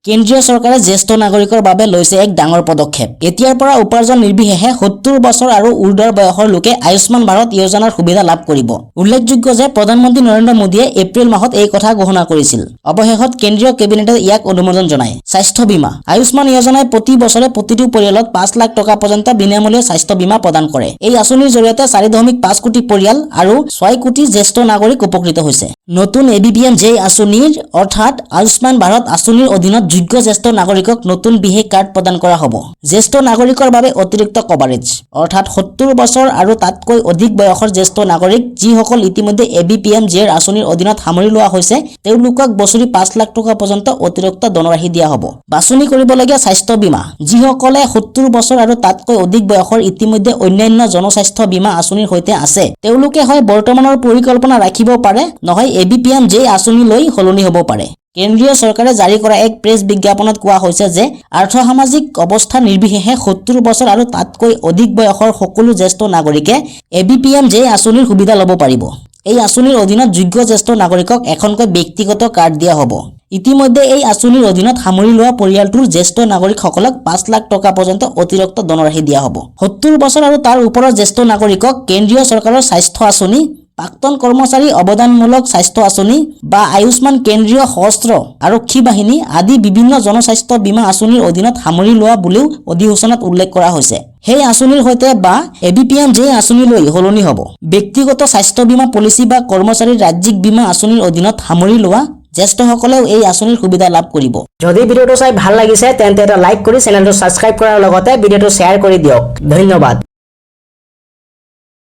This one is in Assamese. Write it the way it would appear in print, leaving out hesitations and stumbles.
কেন্দ্ৰীয় চৰকাৰে জ্যেষ্ঠ নাগৰিকৰ বাবে লৈছে এক ডাঙৰ পদক্ষেপ। এতিয়াৰ পৰা উপাৰ্জন নিৰ্বিশেষে 70 বছৰ আৰু ঊৰ্ধৰ বয়সৰ লোকে আয়ুষ্মান ভাৰত যোজনাৰ সুবিধা লাভ কৰিব। উল্লেখযোগ্য যে প্ৰধানমন্ত্ৰী নৰেন্দ্ৰ মোদীয়ে এপ্ৰিল মাহত এই কথা ঘোষণা কৰিছিল। অৱশেষত কেন্দ্ৰীয় কেবিনেটে ইয়াক অনুমোদন জনায়। স্বাস্থ্য বীমা আয়ুষ্মান যোজনাই প্ৰতি বছৰে প্ৰতিটো পৰিয়ালত 5 লাখ টকা পৰ্যন্ত বিনামূলীয়া স্বাস্থ্য বীমা প্ৰদান কৰে। এই আঁচনিৰ জৰিয়তে 4.5 কোটি পৰিয়াল আৰু 6 কোটি জ্যেষ্ঠ নাগৰিক উপকৃত হৈছে। নতুন A B P M J আঁচনিৰ, অৰ্থাৎ আয়ুষ্মান ভাৰত আঁচনিৰ অধীনত যোগ্য জ্যেষ্ঠ নাগৰিকক নতুন বিশেষ কাৰ্ড প্ৰদান কৰা হ'ব। জ্যেষ্ঠ নাগৰিকৰ বাবে অতিৰিক্ত কভাৰেজ, অৰ্থাৎ 70 বছৰ আৰু তাতকৈ অধিক বয়সৰ জ্যেষ্ঠ নাগৰিক, যিসকল ইতিমধ্যে এ বি পি এম জেৰ আঁচনিৰ অধীনত সামৰি লোৱা হৈছে, তেওঁলোকক বছৰি 5 লাখ টকা পৰ্যন্ত অতিৰিক্ত ধনৰাশি দিয়া হ'ব। বাছনি কৰিবলগীয়া স্বাস্থ্য বীমা, যিসকলে 70 বছৰ আৰু তাতকৈ অধিক বয়সৰ ইতিমধ্যে অন্যান্য জনস্বাস্থ্য বীমা আঁচনিৰ সৈতে আছে, তেওঁলোকে হয় বৰ্তমানৰ পৰিকল্পনা ৰাখিব পাৰে, নহয় A B P M J আঁচনি লৈ সলনি হ'ব পাৰে। কেন্দ্ৰীয় চৰকাৰে জাৰি কৰা এক প্ৰেছ বিজ্ঞাপনত কোৱা হৈছে যে আৰ্থসামাজিক অৱস্থা নিৰ্বিশেষে 70 বছৰ আৰু তাতকৈ অধিক বয়সৰ সকলো জ্যেষ্ঠ নাগৰিকে A B P M J আঁচনিৰ সুবিধা ল'ব পাৰিব। এই আঁচনিৰ অধীনত যোগ্য জ্যেষ্ঠ নাগৰিকক এখনকৈ ব্যক্তিগত কাৰ্ড দিয়া হ'ব। ইতিমধ্যে এই আঁচনিৰ অধীনত সামৰি লোৱা পৰিয়ালটোৰ জ্যেষ্ঠ নাগৰিকসকলক 5 লাখ টকা পৰ্যন্ত অতিৰিক্ত ধনৰাশি দিয়া হ'ব। 70 বছৰ আৰু তাৰ ওপৰৰ জ্যেষ্ঠ নাগৰিকক কেন্দ্ৰীয় চৰকাৰৰ স্বাস্থ্য আঁচনি, প্ৰাক্তন কৰ্মচাৰী অৱদানমূলক স্বাস্থ্য আঁচনি বা আয়ুষ্মান কেন্দ্ৰীয় সশস্ত্ৰ আৰক্ষী বাহিনী আদি বিভিন্ন জনস্বাস্থ্য বীমা আঁচনিৰ অধীনত সামৰি লোৱা বুলিও অধিসূচনাত উল্লেখ কৰা হৈছে। সেই আঁচনিৰ সৈতে বা A B P M J আঁচনিলৈ সলনি হ'ব। ব্যক্তিগত স্বাস্থ্য বীমা পলিচি বা কৰ্মচাৰীৰ ৰাজ্যিক বীমা আঁচনিৰ অধীনত সামৰি লোৱা জ্যেষ্ঠসকলেও এই আঁচনিৰ সুবিধা লাভ কৰিব। যদি ভিডিঅ'টো চাই ভাল লাগিছে, তেন্তে এটা লাইক কৰি চেনেলটো ছাবস্ক্ৰাইব কৰাৰ লগতে ভিডিঅ'টো শ্বেয়াৰ কৰি দিয়ক। ধন্যবাদ।